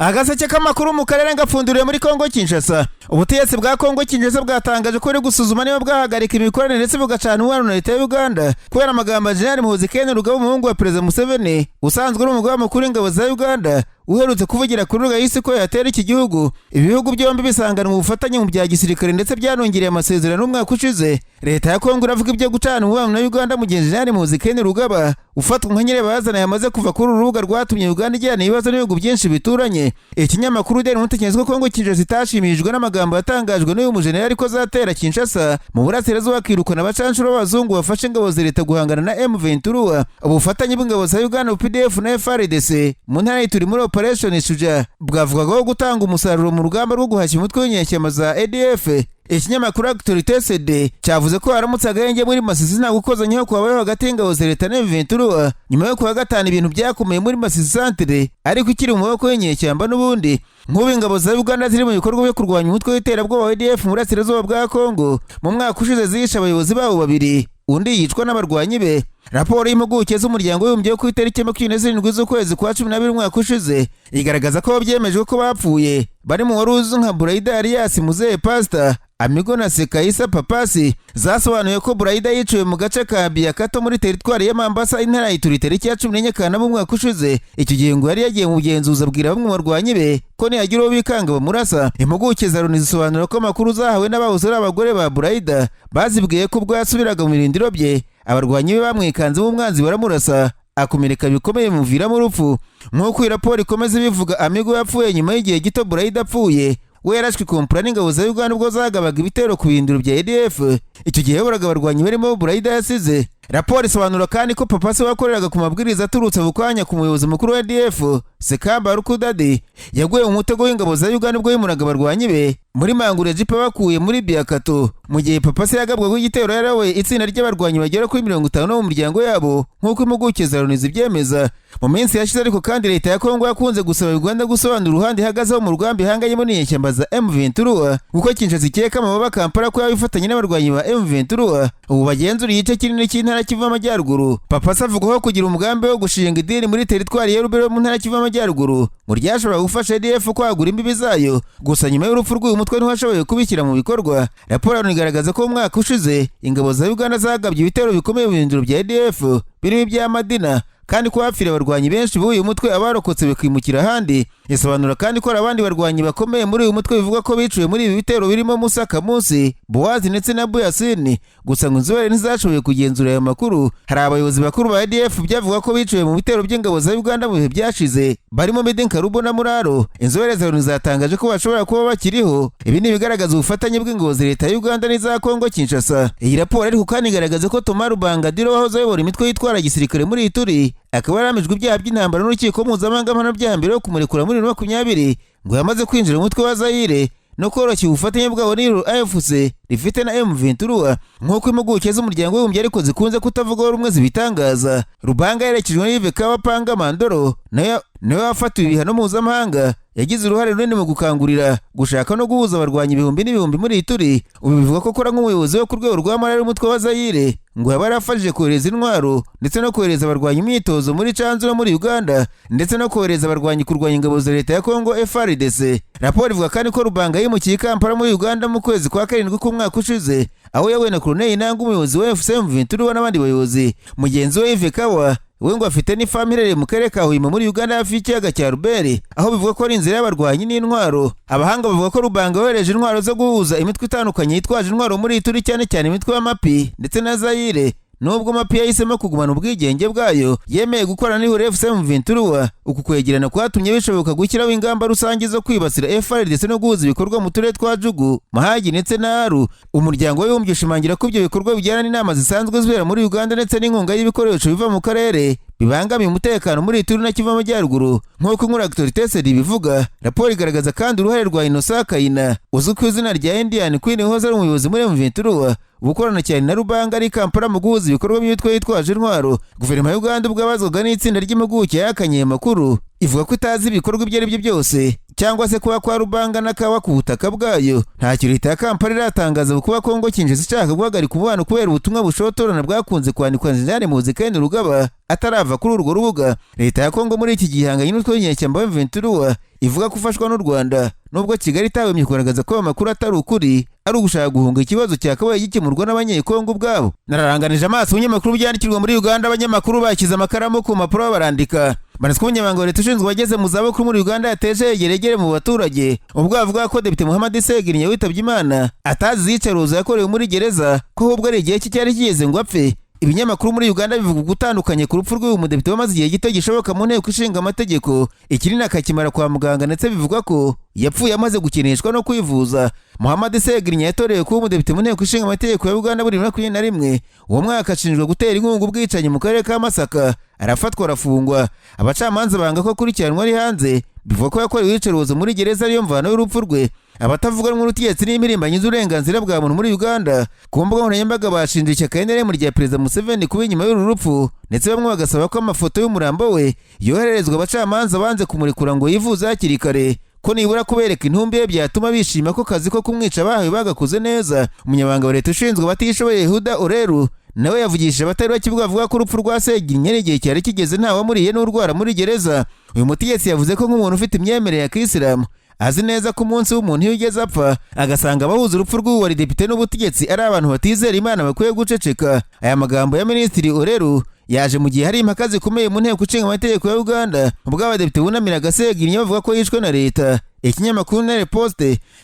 Agaseke k'amakuru mu karere gapfunduriwe muri Kongo Kinshasa. Ubutegetsi bwa Kongo Kinshasa bwatangaje ko buri gusuzuma niba bwahagarika imikoranire ndetse bugacana umubano na leta ya Uganda kubera amagambo ya Jenerali Muhoozi Kainerugaba, umuhungu wa Perezida Museveni usanzwe ari umugaba mukuru w'ingabo za Uganda, uherutse kuvugira kuri rubuga y'isi ko yatera iki gihugu. Ibihugu byombi bisanganwa ubufatanye mu bya gisirikare ndetse byanongereye amasezerano umwaka ushize. Leta ya Kongo iravuga ibyo gucana umubano na Uganda mu gihe Jenerali Muhoozi Kainerugaba ufatwa nka nyirabayazana yamaze kuva kuri uru rubuga rwatumye Uganda igirana ibibazo n'ibihugu byinshi bituranye. Ikinyamakuru Daily Monitor ko Kongo Kinshasa itashimishijwe n'amagambo yatangajwe n'uyu mujenerali ko azatera Kinshasa mu burasirazuba, akirukana abacanshuro b'abazungu bafashe ingabo za leta guhangana na M23. Ubufatanye bw'ingabo za Uganda, UPDF na FARDC mu ntara y'Ituri muri Operation Shuja bwavugagaho gutanga umusaruro mu rugamba rwo guhashya umutwe w'inyeshyamba za ADF. Ikinyamakuru Actualité CD cyavuze ko haramutse agahenge muri Masisi nta gukozanyaho kwabayeho hagati y'ingabo za leta na M23 nyuma yo kuwa gatanu ibintu byakomeye muri Masisi centre ariko ikiri mu maboko y'inyeshyamba n'ubundi. Nk'ubu ingabo za Uganda ziri mu bikorwa byo kurwanya umutwe w'iterabwoba wa ADF mu burasirazuba bwa Kongo, mu mwaka ushize zishe abayobozi babo babiri, undi yicwa n'abarwanyi be. Raporo y'impuguke z'Umuryango w'Abibumbye yo ku itariki 27 z'ukwezi kwa 12 umwaka ushize igaragaza ko byemejwe ko bapfuye bari mu wari uzwi nka Buraida alias Muzehe Pastor Amigo na Sekaisa Papasi. Zasobanuye ko Buraida yiciwe mu gace ka Biakato muri teritwari ya Mambasa, intara ya Ituri, tariki ya 14 Kanama umwaka ushize. Icyo gihe ngo yari yagiye mu bugenzuzi, abwira bamwe mu barwanyi be ko nihagira uwo bikanga bamurasa. Impuguke za Loni zisobanura ko amakuru zahawe n'abahoze ari abagore ba Buraida bazibwiye ko ubwo yasubiraga mu birindiro bye, abarwanyi be bamwikanzemo umwanzi baramurasa, akomereka bikomeye bimuviramo urupfu. Nk'uko iyi raporo ikomeza ibivuga, Amigo yapfuye nyuma y'igihe gito Buraida apfuye. We yarashwe ikompura n'ingabo za Uganda ubwo zagabaga ibitero ku birindiro bya ADF. Icyo gihe yayoboraga abarwanyi barimo Buraida yasize. Raporo isobanura kandi ko Papa se wakoreraga ku mabwiriza aturutse bukwanya ku muyobozi mukuru wa ADF Sekamba Rukudadi yaguye mu mutego w'ingabo za Uganda ubwo yimuraga abarwanyi be muri Mangurejipa bakuye muri Biakato. Mu gihe Papa se yagabwaga igitero, yarawe itsinda ry'abarwanyi bagera kuri 50 mu miryango yabo, nk'uko impuguke za Loni zibyemeza. Mu minsi yashize ariko kandi, leta ya Kongo yakunze gusaba Uganda gusobanura uruhande ihagazeho mu rugamba ihanganyemo n'inyeshyamba za M23, kuko Kinshasa ikeka amababa Kampala ko yaba ifatanya n'abarwanyi ba M23 ubu bagenzura igice kinini cy'intara Kivu Amajyaruguru. Papa se avugwaho kugira umugambi wo gushinga idini muri teritwari ya Rubero mu ntara Kivu Amajyaruguru, ngo ryashobora gufasha ADF kwagura imbibi zayo. Gusa nyuma y'urupfu rw'uyu mutwe ntiwashoboye kubishyira mu bikorwa. Raporo ya Loni igaragaza ko mu mwaka ushize ingabo za Uganda zagabye ibitero bikomeye mu birindiro bya ADF birimo ibya Madina, kandi ko hapfiriye abarwanyi benshi b'uyu mutwe, abarokotse bakimukira ahandi. Isobanura kandi ko hari abandi barwanyi bakomeye muri uyu mutwe bivugwa ko biciwe muri ibi bitero, birimo Musa Kamusi, Bowazi ndetse na Buyasini. Gusa ngo inzobere ntizashoboye kugenzura ayo makuru. Hari abayobozi bakuru ba ADF byavuga ko biciwe mu bitero by'ingabo za Uganda mu bihe byashize, barimo Medi Karubo na Muraro. Inzobere za Loni zatangaje ko bashobora kuba bakiriho. Ibi ni ibigaragaza ubufatanye bw'ingabo za leta ya Uganda n'iza Kongo Kinshasa. Iyi raporo ariko kandi igaragaza ko Thomas Lubanga Dyilo wahoze ayobora imitwe yitwara gisirikare muri Ituri, akaba yaramijwe ibyaha by'intambara n'urukiko mpuzamahanga mpanabyaha mbere yo kumurekura muri 2020, ngo yamaze kwinjira mu mutwe wa Zayire no koroshya ubufatanye bwabo n'ihuriro AFC rifite na M23, nk'uko impuguke z'Umuryango w'Abibumbye ariko zikunze kutavugaho rumwe zibitangaza. Lubanga yerekejwe na Yves Kabapanga Mandoro, nawe wafatiwe ibihano mpuzamahanga, yagize uruhare runini mu gukangurira, gushaka no guhuza abarwanyi ibihumbi n'ibihumbi muri Ituri. Ubu bivuga ko akora nk'umuyobozi wo ku rwego rwa morale w'umutwe wa Zayire, ngo yaba yarafashije kohereza intwaro ndetse no kohereza abarwanyi imyitozo muri Canzu no muri Uganda, ndetse no kohereza abarwanyi kurwanya ingabo za leta ya Kongo FARDC. Raporo ivuga kandi ko Lubanga yimukiye i Kampala muri Uganda mu kwezi kwa karindwi k'umwaka ushize, aho yahuye na Corneille Nangaa, umuyobozi wa AFC M23, n'abandi bayobozi. Mugenzi we Yves Kawa we ngo afite n'ifamu iherereye mu karere ka Hoima muri Uganda, hafi y'ikiyaga cya Ruberi, aho bivuga ko ari inzira y'abarwanyi n'intwaro. Abahanga bavuga ko Lubanga yohereje intwaro zo guhuza imitwe itandukanye yitwaje intwaro muri Ituri, cyane cyane imitwe y'Amapi ndetse na Zayire. Nubwo Mapi yahisemo kugumana ubwigenge bwayo, yemeye gukorana n'ihuriro AFC M23. Uku kwegerana kwatumye bishoboka gushyiraho ingamba rusange zo kwibasira FARDC ndetse no guhuza ibikorwa mu turere twa Djugu, Mahagi ndetse na Aru. Umuryango w'Abibumbye ushimangira ko ibyo bikorwa bijyana n'inama zisanzwe zibera muri Uganda ndetse n'inkunga y'ibikoresho biva mu karere bibangamiye umutekano muri Ituri na Kivu Amajyaruguru, nk'uko inkuru Actualité ibivuga. Raporo igaragaza kandi uruhare rwa Innocent Kayina uzwi ku izina rya Indian Queen, wahoze ari umuyobozi muri M23, ubukorana cyane na Lubanga ari Kampala mu guhuza ibikorwa by'imitwe yitwaje intwaro. Guverinoma y'Uganda ubwo yabazwaga n'itsinda ry'impuguke yahakanye aya makuru, ivuga ko itazi ibikorwa ibyo ari byo byose. Cyangwa se kuba kwa Rubanga na Kawa ku butaka bwayo. Ntacyo leta ya Kampala iratangaza kuba Kongo Kinshasa ishaka guhagarika umubano kubera ubutumwa bushotorana bwakunze kwandikwa na Jenerali Muhoozi Kainerugaba atarava kuri urwo rubuga. Leta ya Kongo muri iki gihe ihanganye n'umutwe w'inyeshyamba wa M23 ivuga ko ufashwa n'u Rwanda, nubwo Kigali itahwemye kugaragaza ko ayo makuru atari ukuri, ari ugushaka guhunga ikibazo cyakabaye gikemurwa n'Abanyekongo ubwabo. Nararanganije amaso ibinyamakuru byandikirwa muri Uganda, abanyamakuru bashyize amakaramu ku mpapuro barandika. Banetswe umunyamabanga wa leta ushinzwe abageze mu zabukuru muri Uganda yateje yegeregere mu baturage ubwo avuga ko Depite Muhammad Segirinya witabye Imana atazi iyicaruzo yakorewe muri gereza, ko ahubwo ari igihe cye cyari kigeze ngo apfe. Ibinyamakuru muri Uganda bivuga gutandukanye ku rupfu rw'uyu mudepite wamaze igihe gito gishoboka mu nteko ishinga amategeko, ikindi akakimara kwa muganga, ndetse bivugwa ko yapfuye amaze gukinishwa no kwivuza. Muhammad Segirinya yatorewe kuba umudepite mu nteko ishinga amategeko ya Uganda buri 2021. Uwo mwaka ashinjwa gutera inkunga ubwicanyi mu karere ka Masaka, arafatwa arafungwa. Abacamanza banga ko akurikiranwa ari hanze, bivugwa ko yakorewe iyicarubozo muri gereza ariyo mvano y'urupfu rwe. Abatavuga rumwe n'ubutegetsi n'impirimbanyi z'uburenganzira bwa muntu muri Uganda ku mbuga nkoranyambaga bashinje ishyaka NRM rya Perezida Museveni kuba inyuma y'uru rupfu, ndetse bamwe bagasaba ko amafoto y'umurambo we yohererezwa abacamanza banze kumurekura ngo yivuze hakiri kare, ko nibura kubereka intumbi ye byatuma bishima ko kazi ko kumwica bahawe bagakoze neza. Umunyamabanga wa leta ushinzwe abatishoboye Huda Oreru nawe yavugishije abatari bake avuga ko urupfu rwa Segirinya igihe cyari kigeze ntawamuriye n'urwara muri gereza. Uyu mutegetsi yavuze ko nk'umuntu ufite imyemerere ya Kisilamu azi neza ko umunsi w'umuntu iyo ugeze apfa, agasanga abahuza urupfu rw'uwo wari depite n'ubutegetsi ari abantu batizera Imana bakwiye guceceka. Aya magambo ya Minisitiri Oreru yaje mu gihe hari impaka zikomeye mu nteko ishinga amategeko ya Uganda, ubwo abadepite bunamiraga Segirinya bavuga ko yishwe na leta. Ikinyamakuru Daily Post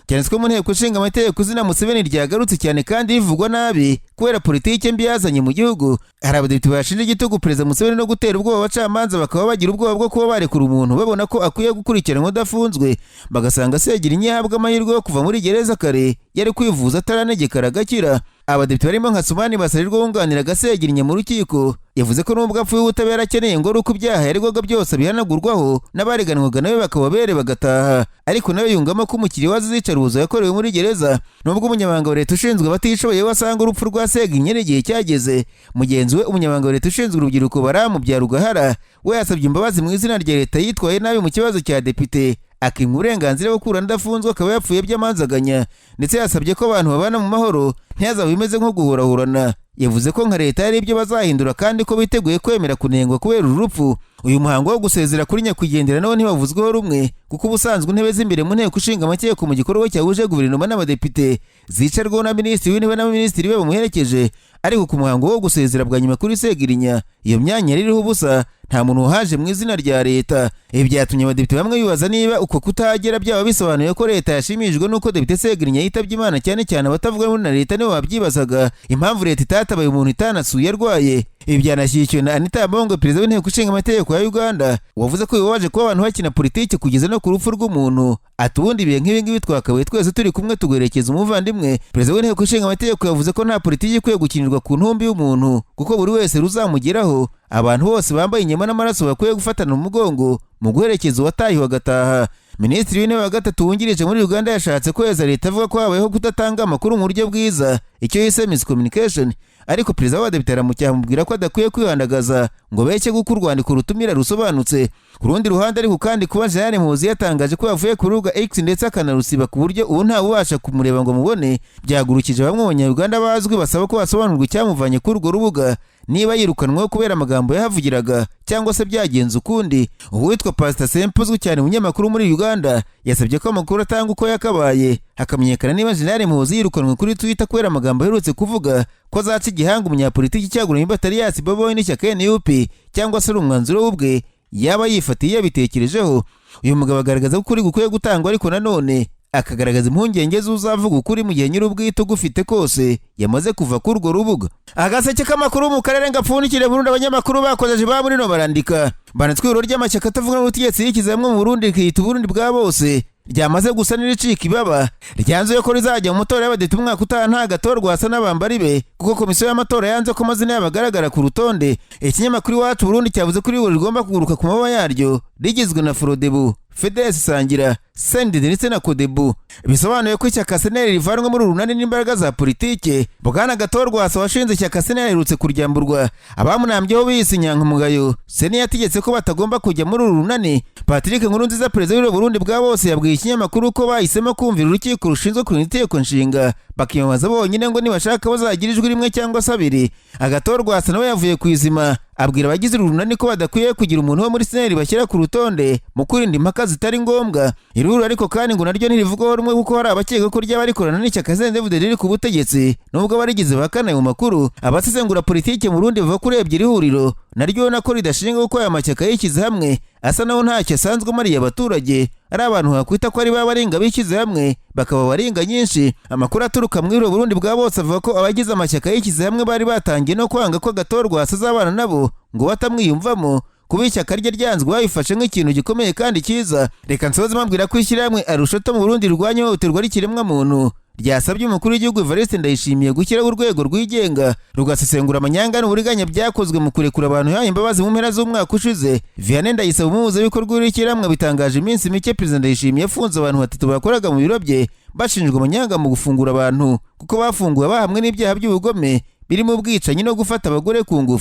cyanditswe mu nteko ishinga amategeko izina Museveni ryagarutse cyane kandi rivugwa nabi kubera politike mbi yazanye mu gihugu. Hari abadepite bashinja igitugu Perezida Museveni no gutera ubwoba abacamanza, bakaba bagira ubwoba bwo kuba barekura umuntu babona ko akwiye gukurikiranwa adafunzwe, bagasanga Segirinya yahabwa amahirwe yo kuva muri gereza kare, yari kwivuza ataranegekara agakira. Abadepite barimo nka Sumani Basarirwa wunganiraga Segirinya mu rukiko yavuze ko nubwo apfuye ubutabera akeneye ngo ari uko ibyaha yaregwaga byose bihanagurwaho n'abareganwaga nawe bakaba bere bagataha, ariko nawe yungamo ko umukiriya we azize iyicarubozo yakorewe muri gereza. Nubwo umunyamabanga wa leta ushinzwe abatishoboye we asanga urupfu rwa Segirinya n'igihe cyageze, mugenzi we umunyamabanga wa leta ushinzwe urubyiruko Baramu Byarugahara we yasabye imbabazi mu izina rya leta yitwaye nabi mu kibazo cya depite, akimwa uburenganzira bwo kurana adafunzwe, akaba yapfuye by'amanzaganya, ndetse yasabye ko abantu babana mu mahoro ntihazabe bimeze nko guhurahurana. Yavuze ko nka leta hari ibyo bazahindura kandi ko biteguye kwemera kunengwa kubera uru rupfu. Uyu muhango wo gusezera kuri nyakwigendera nawo ntiwavuzweho rumwe, kuko ubusanzwe intebe z'imbere mu nteko ishinga amategeko mu gikorwa cyahuje guverinoma n'abadepite zicarwaho na minisitiri w'intebe n'abaminisitiri be bamuherekeje, ariko ku muhango wo gusezera bwa nyuma kuri Segirinya iyo myanya yari iriho ubusa, nta muntu wahaje mu izina rya leta. Ibi byatumye abadepite bamwe bibaza niba uko kutahagera byaba bisobanuye ko leta yashimishijwe n'uko Depite Segirinya yitabye Imana, cyane cyane abatavuga rumwe na leta nibo babyibazaga impamvu leta itatabaye umuntu itanasuye arwaye. Ibi byanashyigikiwe na Anita Among, perezida w'inteko ishinga amategeko ya Uganda, wavuze ko bibabaje kuba abantu bakina politiki kugeza no ku rupfu rw'umuntu. Ati ubundi ibihe nk'ibi ngibi twakabaye twese turi kumwe tuguherekeza umuvandimwe. Perezida w'inteko ishinga amategeko yavuze ko nta politiki ikwiye gukinirwa ku ntumbi y'umuntu, kuko buri wese ruzamugeraho. Abantu bose bambaye inyama n'amaraso bakwiye gufatana umugongo mu guherekeza uwatahiwe agataha. Minisitiri w'intebe wa gatatu wungirije muri Uganda yashatse kweza leta avuga ko habayeho kudatanga amakuru mu buryo bwiza, icyo yise miscommunication, ariko perezida w'abadepite aramucyaha amubwira ko adakwiye kwihandagaza ngo beke kuko urwandiko rutumira rusobanutse. Ku rundi ruhande ariko kandi, kuba Jenerali Muhoozi yatangaje ko yavuye ku rubuga X ndetse akanarusiba ku buryo ubu ntawe ubasha kumureba ngo mubone, byahagurukije bamwe mu Banyarwanda bazwi basaba ko hasobanurwa icyamuvanye kuri urwo rubuga, niba yirukanweho kubera amagambo yahavugiraga cyangwa se byagenze ukundi. Uwitwa Pastor Sempa uzwi cyane mu munyamakuru muri Uganda yasabye ko amakuru atanga uko yakabaye, hakamenyekana niba Jenerali Muhoozi yirukanwe kuri Twitter kubera amagambo aherutse kuvuga ko azaca igihanga umunyapolitiki Kyagulanyi Alias Bobi Wine n'ishyaka NUP, cyangwa se ari umwanzuro w'ubwe yaba yifatiye yabitekerejeho. Uyu mugabo agaragaza ko ukuri gukwiye gutangwa, ariko nanone akagaragaza impungenge z'uzavuga ukuri mu gihe nyir'ubwite ugufite kose yamaze kuva kuri urwo rubuga. Agaseke k'amakuru mu karere gapfundikire Burundi, abanyamakuru bakozeje ba muri no barandika banitswe ihuriro ry'amashyaka atavuga n'ubutegetsi yikize hamwe mu Burundi rikiyita Uburundi bwa bose ryamaze gusa n'iricika ibaba, ryanzuye ko rizajya mu matora y'abadepite umwaka utaha nta gatorwa hasa n'abambari be, kuko komisiyo y'amatora yanze ko amazina yabo agaragara ku rutonde. Ikinyamakuru Iwacu Burundi cyavuze ko iri huriro rigomba kuguruka ku mababa yaryo rigizwe na Frodebu, FDS Sangira, CNDD ndetse na CODEBU. Bisobanuye ko ishyaka CNL rivanwa muri uru runani n'imbaraga za politike. Bwana Agathon Rwasa washinze ishyaka CNL aherutse kuryamburwa abamunambyeho biyise inyankamugayo. CENI yategetse ko batagomba kujya muri uru runani. Patrick Nkurunziza, perezida w'u Burundi bwa bose, yabwiye ikinyamakuru ko bahisemo kumvira urukiko rushinzwe kurinda itegeko nshinga, bakiyamamaza bonyine, ngo nibashaka bazagira ijwi rimwe cyangwa se abiri. Agathon Rwasa nawe yavuye ku izima, abwira abagize uru runani ko badakwiye kugira umuntu wo muri CNL bashyira ku rutonde mu kwirinda impaka zitari ngombwa. Iri huriro ariko kandi ngo naryo ntirivugwaho rumwe, kuko hari abakeka ko ryaba rikorana n'ishyaka CNDD-FDD riri ku butegetsi, nubwo abarigize bahakana ayo makuru. Abasesengura politike mu Burundi bavuga ko urebye iri huriro naryo ubona ko ridashinga, kuko aya mashyaka yishyize hamwe asa naho ntacyo asanzwe amariye abaturage, ari abantu hakwita ko ari ba baringa bishyize hamwe bakaba baringa nyinshi. Amakuru aturuka muri uru Burundi bwa bose avuga ko abagize amashyaka yishyize hamwe bari batangiye no kwanga ko Agathon Rwasa azabana nabo, ngo batamwiyumvamo. Kuba ishyaka rye ryanzwe babifashe nk'ikintu gikomeye kandi cyiza. Reka nsoze mbabwira ko ishyirahamwe Arushoto mu Burundi rirwanya ihohoterwa ry'ikiremwamuntu ryasabye umukuru w'igihugu Evariste Ndayishimiye gushyiraho urwego rwigenga rugasesengura amanyanga n'uburiganya byakozwe mu kurekura abantu yahaye imbabazi mu mpera z'umwaka ushize. Vianney Ndayisaba, umuhuzabikorwa w'ishyirahamwe, bitangaje iminsi mike Perezida Ndayishimiye yafunze abantu batatu bakoraga mu biro bye bashinjwa amanyanga mu gufungura abantu, kuko bafunguwe bahamwe n'ibyaha by'ubugome birimo ubwicanyi no gufata abagore ku ngufu.